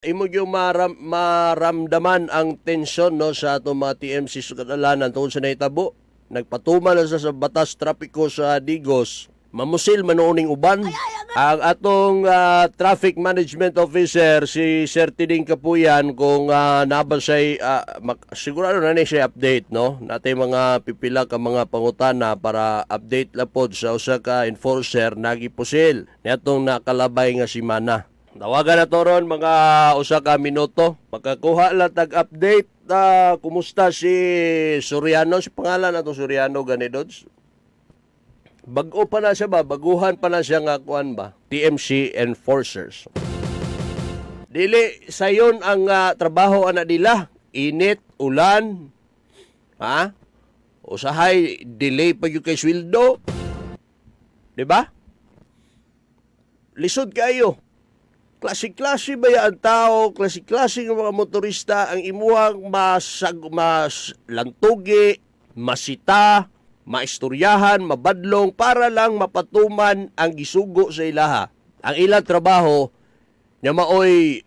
Imo gyud maramdaman ang tensyon, no, sa atong mga TMC sa kadalanan tungod sa nahitabo. Nagpatuman na sa batas trapiko sa Digos. Mamusil manuoning uban. Ang atong traffic management officer, si Sir Tiding Kapuyan, kung naba siya'y, sigurado na ni siya update, no? Natay mga pipila ka mga pangutana para update la pod sa usa ka enforcer nagipusil niatong nakalabay nga simana. Tawagan na to ron mga usa ka minuto. Makakuha lang tag update. Kumusta si Soriano? Si pangalan na to Soriano gani, Dods? Bag-o pa na siya ba? Baguhan pa na siya nga kuan ba? TMC enforcers. Dili sayon ang trabaho ana nila. Init, ulan, ha? Usahay delay pa gyud kay sweldo. Di ba? Lisod kayo. Klase-klase ba ya ang tao, klase-klase ng mga motorista ang imuhang mas lantugi, masita, maistoryahan, mabadlong para lang mapatuman ang gisugo sa ilaha. Ang ilang trabaho nga maoy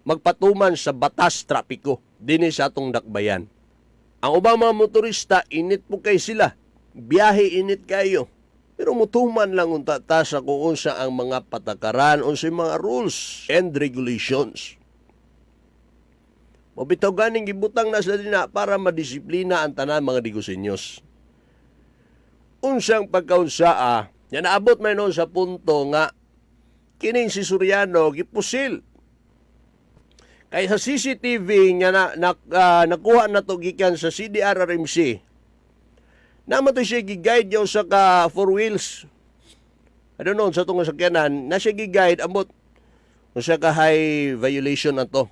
magpatuman sa batas trapiko dinhi sa atong dakbayan. Ang ubang mga motorista, init po kay sila. Biyahe, init kayo. Pero mutuman lang unta ta sa kung unsa ang mga patakaran, unsa yung mga rules and regulations. Mabitaw ganing gibutang na sila dinha para madisiplina ang tanan mga Digusenyos. Unsang pagkaunsaa, nga naabot may noon sa punto nga kining si Soriano gipusil. Kay sa CCTV nga nakuha na to gikan sa CDRRMC, Naman to siya gi-guide niya sa ka four wheels. I don't know sa itong sakyanan, na siya gi-guide amot usa ka high violation na to.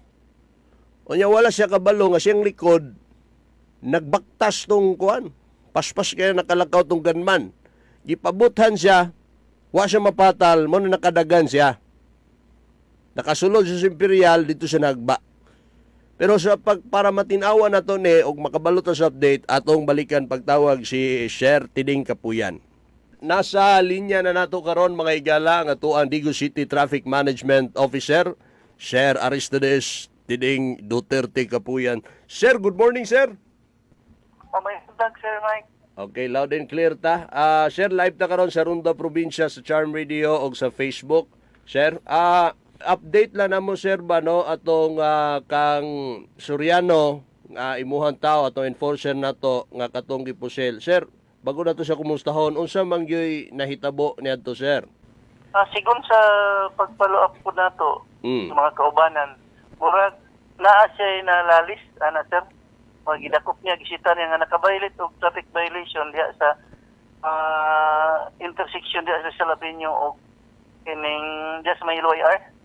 Unya wala siya kabalo nga siyang likod nagbaktas tong kuan. Paspas kaya nakalakaw tong gunman. Gipabuthan siya, wa siya mapatal, mo na nakadagan siya. Nakasulod siya sa Imperial dito siya nagba. Pero sa pag para matinawa na to ni og makabalo ta sa update, atong balikan pagtawag si Sir Tiding Kapuyan. Nasa linya na nato karon, mga igala, ang atoang Digos City Traffic Management Officer, Sir Aristides Tiding Duterte Kapuyan. Sir, good morning, sir. Oh, may dag, Sir Mike. Okay, loud and clear ta. Sir, live ta karon sa Runda Probinsya sa Charm Radio og sa Facebook. Sir, update lang namo, sir, ba, no, atong kang Soriano nga imuhang tao, atong enforcer nato nga katong gipusil. Sir, bago nato siya kumustahon, unsa man gyuy nahitabo niadto, sir? Sigon sa pag-follow up po nato sa mga kaubanan, murag naa siya nalalis, ana, sir. Mga gidakop niya, gisita niya nga naka-violate og traffic violation diha sa intersection diha sa Salabinyo og kining diha sa may LYR.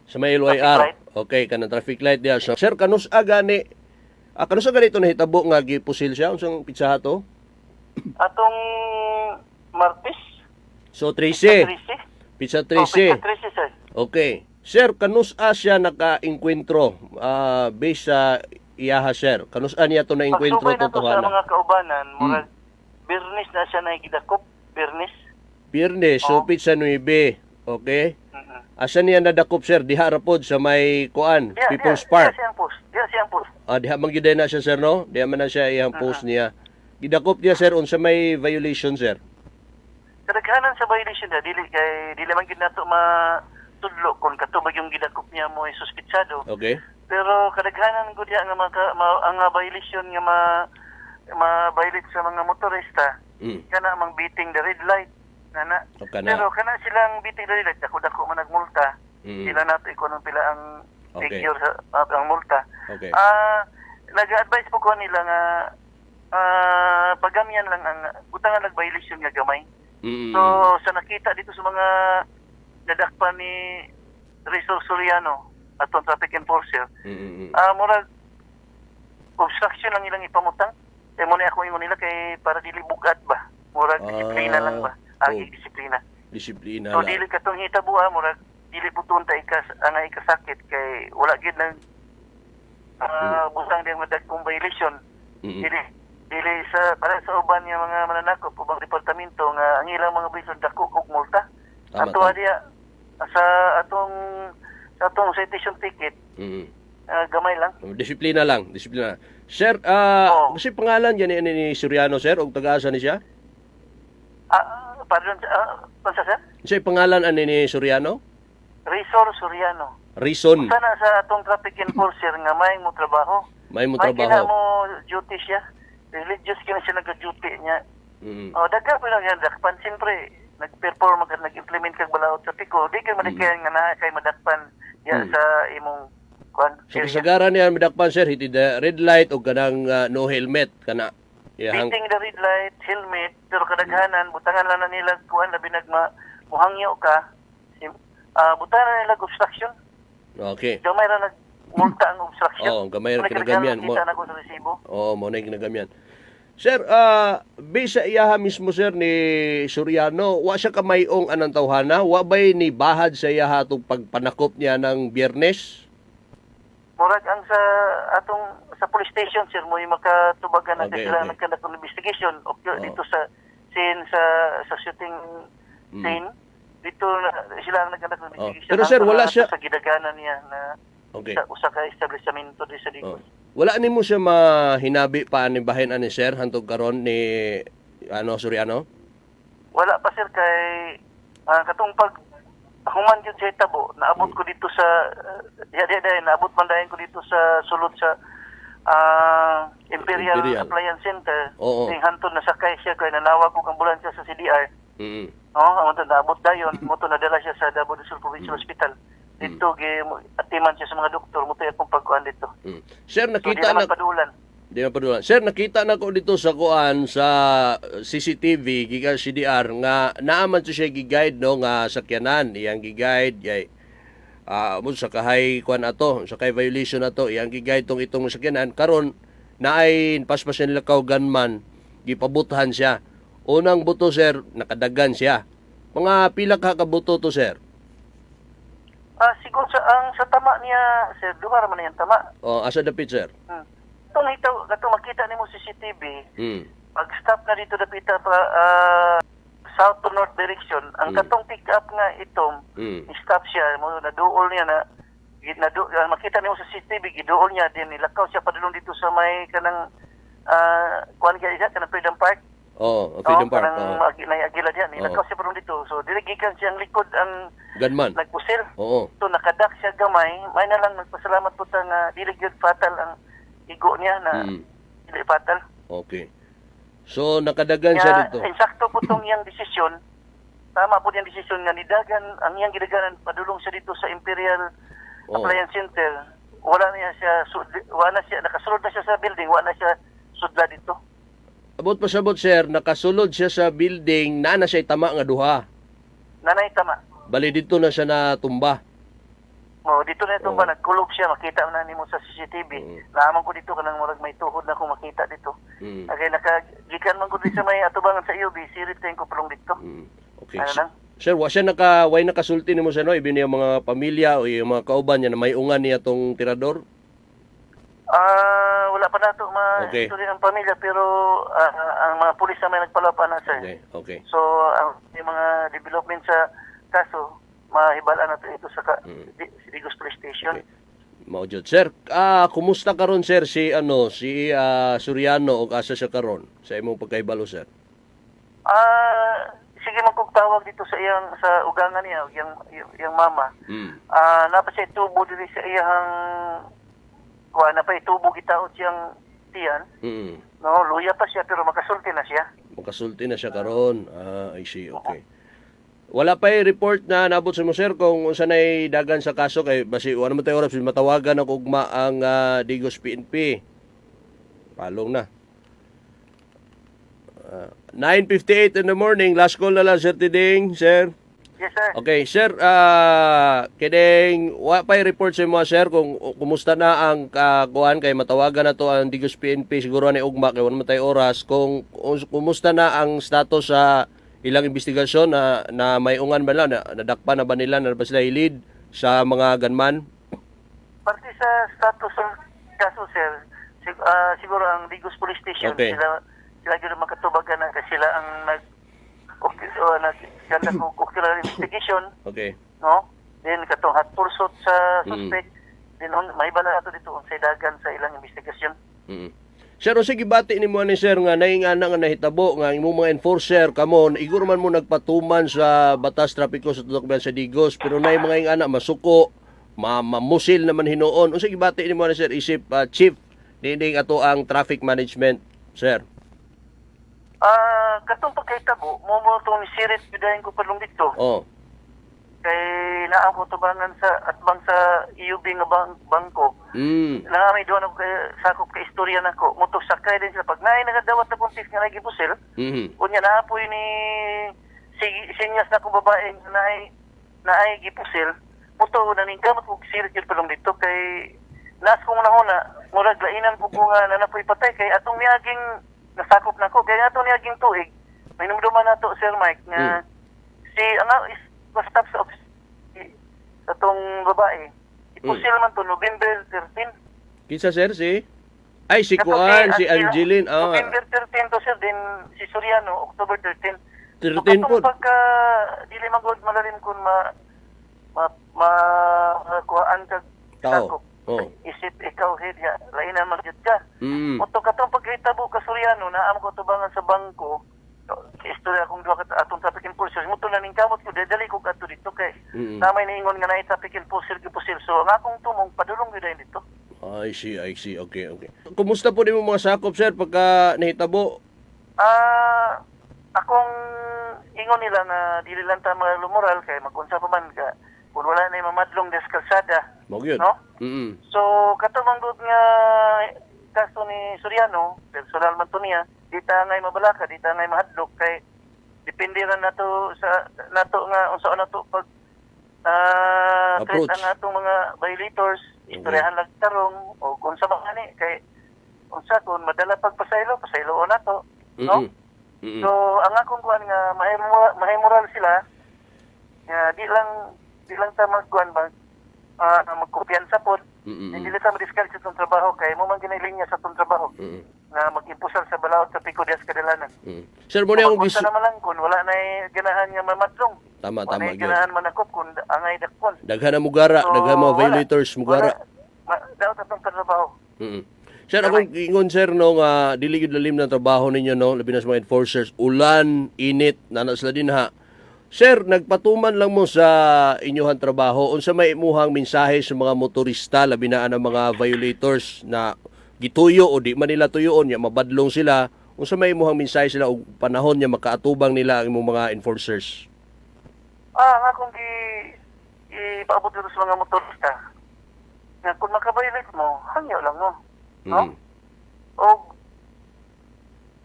Sa may LYR. Traffic light. Okay, kanang traffic light diha. So, sir, kanus-a gani ito nahitabo nga gipusil siya? Unsang pitsaha to? Atong Martes. So, 13. 13. Pitsa Oh, 13. pitsa 13, sir. Okay. Sir, kanus-a siya naka-engkwentro based sa iyaha, sir? Kanus-a niya to na-engkwentro Pagsubay nato sa totohanan? mga kaubanan, murag Birnis na siya na gidakop, Birnis. Biyernes, so Oo. pitsa 9. Okay? Mm. Asa niya nadakop, sir? Diha ra pod sa may kuan, Diha, People's diha, Park. Diha siyang post. Diha siyang post. Diha man gyud na siya, sir, no? Diha man na siya iyang post niya. Gidakop niya, sir, unsa may violation, sir? Kadaghanan sa violation na dili kay dili man gid nato matudlo kung katubag yung gidakop niya mo ay suspitsado. Pero kadaghanan gud diha nga ang nga violation nga ma-violate sa mga motorista kana mang beating the red light nana. O kana. Pero kana silang beating the red light, dako dako man nagmulta. Sila nato ikaw nung pila ang figure sa ang multa. Nag-advise po ko nila nga pagamyan lang ang butangan lag violation nga gamay. So sa nakita dito sa mga nadakpan ni Rizal Soriano, atong traffic enforcer, murag obstruction lang ilang ipamutang. Eh mo ni ako ingon nila kay para dili bugat ba. Murag disiplina lang ba. Agi disiplina. Disiplina So lang. dili katong hitabo murag dili puton ta ikas ang ikasakit kay wala gid nang butang diyang madagkong violation. Dili dili sa para sa uban nga mga mananakop, ubang departamento nga ang ilang mga violation dako og multa. Ato diya sa atong sa atong citation ticket, gamay lang. Disiplina lang, disiplina. Sir, Oo. Kasi pangalan yan ni Soriano, sir, og taga-asa ni siya? Pardon, unsa, sir? Siya pangalan ani ni Soriano? Resor Soriano. Reason. Sana sa atong traffic enforcer nga may mo trabaho. May mo May kina trabaho. mo duty siya. Religious kina siya nag-duty niya. Oh, daghan po lang yan. Dakpan, siyempre, nag-perform ka, nag-implement kag balaod sa trapiko. Di kay malikayan nga naa kay madakpan diya sa imong kuan. So area. kasagaran niya midakpan, sir, hitting the red light o kanang no helmet kana. Iyahang Hitting the red light, helmet, pero kadaghanan, butangan lang na nila kuan, labi nagma muhangyo ka. Butangan na nila obstruction. Gamay ra nagmulta ang obstruction. Oo, gamay ra Wala kinagamyan. kadaghanan. Kita na ko sa resibo. Oo, mo na yung ginagamyan. Sir, bisa iyaha mismo, sir, ni Soriano, wa siya kamayong anang tawhana, wa ba'y ni bahad sa iyaha itong pagpanakop niya ng Biyernes? Murag ang sa atong sa police station, sir, mo yung makatubagan na sila nagkandak ng investigation o dito sa scene, sa shooting scene dito na, sila ang nagkandak ng investigation. Pero, sir, Ang wala sa gidaganan niya na sa usa ka establishmento di sa Digos. Oh. Wala nimo siya mahinabi pa ani bahin ani, sir, hantog karon ni ano Soriano? Wala pa, sir, kay katong pag human gyud sa hitabo, naabot ko dito sa diha diha dayon, naabot man dayon ko dito sa sulod sa Imperial, Imperial. Appliance Center. Oo. Ning hantod nasakay siya kay nanawag og ambulansya sa CDR. No, ang to naabot dayon, mo to nadala siya sa Davao del Sur Provincial Hospital. Dito gi atiman siya sa mga doktor, mo to akong pagkuan dito. Sir, So, di nakita naman na padulan. Di na padulan. Sir, nakita na ko dito sa kuan sa CCTV gikan CDR nga naaman to siya gi-guide, no, nga sakyanan, iyang gi-guide yay mo sa kahay kuan ato, sa kay violation ato, iyang gi-guide tong itong sakyanan. Karon naay paspas nila kaw gunman, gipabuthan siya. Unang buto, sir, nakadagan siya. Mga pila ka kabuto to, sir? Siguro sa ang sa tama niya, sir, duha ra man iyang tama. O asa dapit, sir? Itong ito, katong makita nimo sa CCTV, pag stop na dito dapita pa south to north direction, ang katong pick up nga itom, stop siya, mo naduol niya na makita nimo sa CCTV, giduol niya din, nilakaw siya padulong dito sa may kanang kuan kay isa kanang Freedom Park. Oh, Freedom No, Park. kanang nay Agila diyan, Oo. nilakaw siya padulong dito. So dili gikan siyang likod ang Gunman. nagpusil. Oo. So nakadak siya gamay, may na lang nagpasalamat po ta nga dili gyud fatal ang igo niya na dili fatal. Okay. So nakadagan siya Kaya, dito. insakto po tong iyang desisyon. Tama po iyang desisyon nga nidagan, ang iyang gidaganan padulong siya dito sa Imperial Appliance Center. Wala na siya, wala na siya, nakasulod na siya sa building, wala na siya sudla dito. Abot pa sabot, sir, nakasulod siya sa building, naa na siya tama nga duha. Nanay tama. Bali dito na siya natumba. Oh, dito na ito ba nagkulog siya, makita na nimo sa CCTV. Naaman ko dito kanang murag may tuhod na ko makita dito. Okay, naka gikan man ko dito sa may atubangan sa IOB, sirit ko pulong dito. Okay. Ano lang? Sir, wa siya naka way nakasulti nimo sir, no, ibin niya mga pamilya o yung mga kauban niya na may ungan niya tong tirador. Wala pa nato ma istorya ang pamilya, pero ang mga pulis na may nagpalaw na, sir. Okay. So ang yung mga development sa kaso, mahibalaan nato ito sa Digos Police Station. Okay. Mao jud. Sir, kumusta karon, sir, si ano si Soriano og asa siya karon sa imong pagkahibalo, sir? Sige man kog tawag dito sa iyang sa ugangan niya, iyang mama. Napa siya tubo diri sa iyang kuha, napa tubo gitaot siyang tiyan. No, luya pa siya pero makasulti na siya. Makasulti na siya karon. I see. Okay. Wala pa report na nabot sa mo, sir, kung unsa nay dagan sa kaso kay basi wala man tayo oras matawagan og ugma ang Digos PNP. Palong na. 9:58 in the morning. Last call na lang, Sir Tiding, sir. Yes, sir. Okay, sir, kining wa pa report sa imo, sir, kung kumusta na ang kuan kay matawagan na to ang Digos PNP siguro ni ugma kay wala man tayo oras kung kumusta na ang status sa ilang investigasyon na na may ungan ba nila, na, nadakpan na ba nila, na ba sila lead sa mga gunman? Parte sa status ng kaso, sir, siguro ang Digos Police Station, sila sila gyud ang makatubagan na kasi sila ang nag okay, nag conduct og ocular investigation, no? Then katong hot pursuit sa suspect, then on, mahibalo nato dito unsay dagan sa ilang investigasyon. Sir, unsa gibati nimo ani, sir, nga naingana nga nahitabo nga imong mga enforcer kamo iguro man mo nagpatuman sa batas trapiko sa tudok sa Digos, pero nay mga ingana masuko, ma mamusil naman hinuon? Unsa gibati nimo ani, sir, isip chief nining ato ang traffic management, sir? Ah, katong pagkahitabo mo tong sirit gyud ko padlong dito kay naa ko tubangan sa atbang sa EUB nga bangko. Naa may duha ko kay sakop kay istorya nako. Moto sakay din sila pag naay nagadawat na kong nga nagipusil. Unya naapoy ni si sinyas na kong babae nga naay gipusil. Moto naningkamot ko sirit gyud padlong dito kay naas kong nahuna murag lainan po ko nga nanapoy patay kay atong miaging nasakop nako kay atong miaging tuig may numduman nato, Sir Mike, nga si ang is staff sa office atong babae ipusil man to November 13. Kinsa, sir, si ay si Kato kuan kay si Angeline, ah. November 13 to, sir, din si Soriano October 13. 13 So, katong po. Pagka dili man gud malalim kun ma ma ma kuhaan kag Tao. sakop. Isip ikaw head ya, lainan man gyud ka. Moto katong pagkahitabo ka Soriano na am ko tubangan sa bangko. Istorya akong duha ka atong traffic enforcers. Moto na ning kamot ko dali ko kadto dito kay namay niingon nga naay traffic enforcer gipusil. So ang akong tumong padulong gyud dayon dito. I see, I see. Okay. Kumusta po nimo mga sakop, sir, pagka nahitabo? Ah, akong ingon nila nga dili lang ta malumoral kay magunsa pa man ka kung wala na mamadlong des kalsada. Mao gyud. No? So kato man gud nga kaso ni Soriano, personal man to niya, di ta ngay mabalaka, di ta ngay mahadlok kay depende ra nato sa nato nga unsa nato pag treat Approach. ang atong mga violators, istoryahan lang tarong o kung sa mga ni kay unsa kung madala pag pasaylo, pasaylo nato, no? Mm. So ang akong kuan nga mahimoral sila nga di lang ta magkuan ba magkumpiyansa pod. Hindi lang ta ma-discourage sa itong trabaho kay mo man ginay linya sa itong trabaho nga mag-impusal sa balaod sa piko dias kadalanan. Sir, mo na akong Magunsa naman lang kung wala na ganahan nga mamadlong. Tama, Wala tama na gyud. ganahan manakop kung angay dakpon. Daghan na mugara, So, daghan mga wala. violators mugara. Wala. Daot atong trabaho. Sir, akong ingon, sir, no, nga dili gyud lalim ng trabaho ninyo, no, labi na sa mga enforcers, ulan, init, nana sila din ha. Sir, nagpatuman lang mo sa inyuhang trabaho. Unsa may imuhang mensahe sa mga motorista, labi na ang mga violators na gituyo o di man nila tuyoon, ya mabadlong sila? Unsa may imuhang mensahe sila og panahon nya makaatubang nila ang imong mga enforcers? Ah, ang akong ipaabot dito sa mga motorista nga kung makabiolate mo, hangyo lang mo. No? O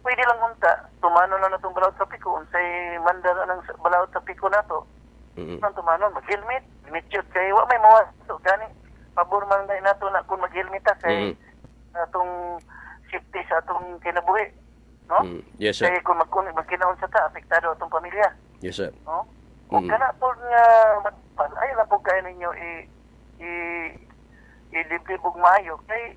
pwede lang unta, tumano lang natong balaod sa piko, unsay manda na ng balaod sa piko nato. Nang tumano, mag-helmet, helmet yun, kay wa may mawa. So, gani, pabor man na nato na kung mag-helmet ta kay atong safety sa atong kinabuhi. No? Yes, sir. Kay kung magkinaon sa ta, apektado atong pamilya. Yes, sir. No? Kung kana po nga magpan, ay lang po kayo ninyo i i ilibog maayo kay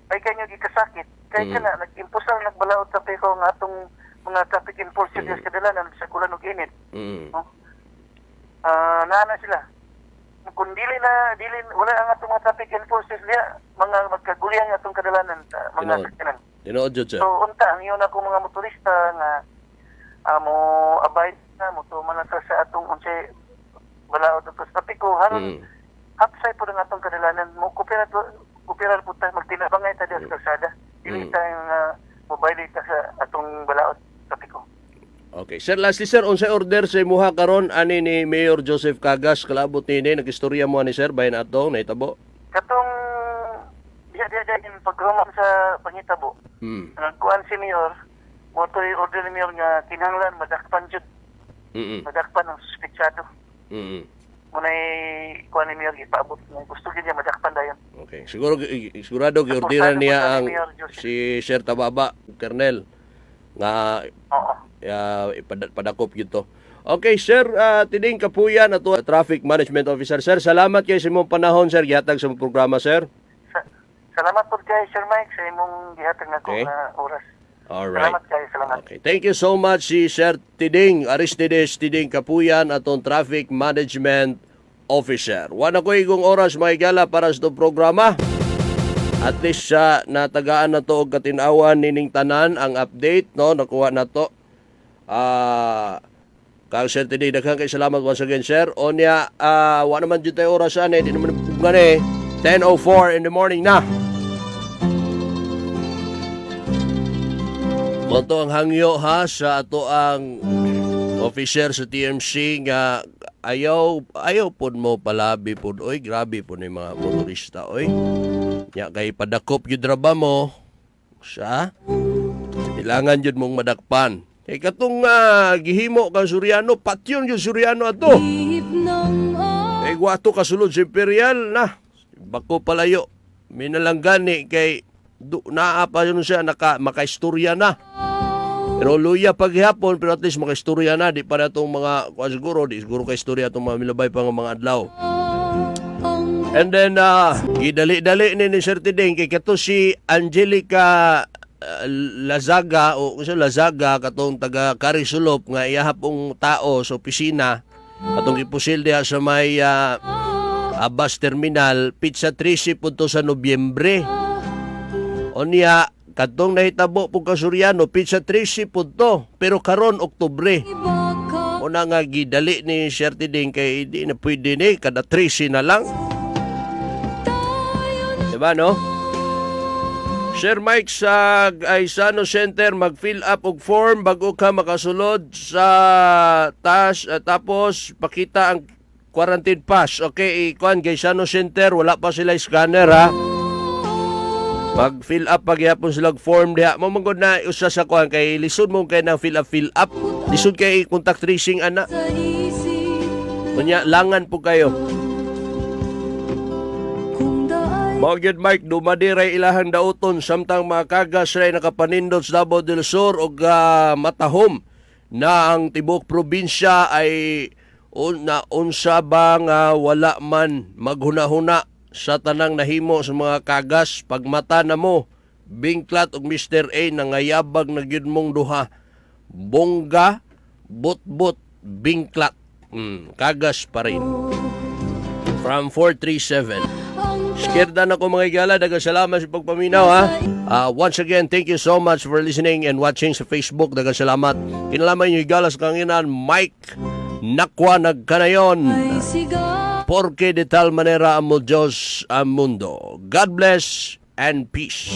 ay kanyo gikasakit kay kana nag-impusal nagbalaod sa peko nga atong mga traffic enforcer mm. Kadalanan sa kulan ug init, no? Ah, naa na sila kung dili na dili wala ang atong mga traffic enforcers diya, mga magkaguliyang atong kadalanan sa mga Tinuod. sakyanan. Tinuod jud, sir. So unta ang iyon ako mga motorista nga mo abide na mo tuman na sa atong unsay balaod ato sa trapiko haron hapsay po ng atong kadalanan mo kupira to kupira po tayo magtinabangay ta diya sa kalsada, dili tayo nga mobile ta sa atong balaod trapiko. Okay. Sir, lastly, sir, unsay order sa imuha karon ani ni Mayor Joseph Cagas kalabot nini nagistorya mo ani, sir, bahin atong nahitabo? Katong diya diya diya yung paghuman sa pangitabo, nagkuan si Mayor mo to'y order ni Mayor nga kinahanglan madakpan jud, madakpan ang suspitsado. Muna'y kuan ni Mayor ipaabot nga gusto gyud niya madakpan dayon. Okay. Siguro sigurado giorderan Aportado niya po sa ang ni Mayor Joseph. si Sir Tababa, Colonel, nga ipadakop gyud to. Okay, sir, Tining Kapuyan ato Traffic Management Officer. Sir, salamat kay sa imong panahon, sir, gihatag sa imong programa, sir. Salamat po kay Sir Mike sa imong gihatag nako nga oras. All right. Salamat kayo, salamat. Okay. Thank you so much si Sir Tiding Aristides Tiding Kapuyan atong Traffic Management Officer. Wala ko igong oras, mga higala, para sa itong programa. At least sa natagaan na to og katinawan nining tanan ang update, no, nakuha na to. Kang Sir Tini, daghang kay salamat once again, sir. Onya, wa naman jud tayo oras ani, di naman pugan eh. 10:04 in the morning na. Mao ang hangyo ha sa ato ang officer sa TMC nga ayaw ayaw pod mo palabi pod, oy. Grabe pod ni mga motorista, oy. Nya kay padakop gyud ra ba mo sa kailangan jud mong madakpan kay katong gihimo kang Soriano, patyon jud Soriano ato kay wato kasulod sa Imperial na bako palayo minalanggani kay du, naa pa yun siya naka makaistorya na. Pero luya paghapon, pero at least makaistorya na. Di pa na itong mga, kuan siguro, di siguro kaistorya itong mga milabay pa nga mga adlaw. And then, gidali-dali ni Sir Tiding, kay kato si Angelica Lazaga, o kung Lazaga, katong taga Karisulop, nga iyahapong tao sa opisina, katong gipusil diha sa may bus terminal, petsa 13 punto sa Nobyembre. Onya, katong nahitabo po ka Soriano, petsa 13 punto, pero karon Oktubre. Una nga gidali ni Sir Tiding kay di na pwede ni, kada 13 na lang. Diba, no? Sir Mike, sa Gaisano Center, mag-fill up og form bago ka makasulod sa tas, tapos pakita ang quarantine pass. Okay, ikuan Gaisano Center, wala pa sila scanner ha. Mag-fill up pagyapon sila og form diha. Mo man gud na usa sa kuan kay lisod mo kay nang fill up fill up. Lisod kay contact tracing ana. Unya langan po kayo. Mao gyud, Mike, dumadi ray ilahang dauton samtang mga kagas ray nakapanindot sa Davao del Sur og matahom na ang tibuok probinsya ay na unsa ba nga wala man maghunahuna sa tanang nahimo sa mga kagas. Pagmata na mo Bingklat og Mr. A, nangayabag na gyud mong duha, bongga butbut bingklat, kagas pa rin. From 437. Skirda na ko, mga higala. Daghang salamat sa pagpaminaw ha. Once again, thank you so much for listening and watching sa Facebook. Daghang salamat. Kinalaman niyo higala sa kanginan, Mike Nakwa nagkanayon. Porque de tal manera amó Dios al mundo. God bless and peace.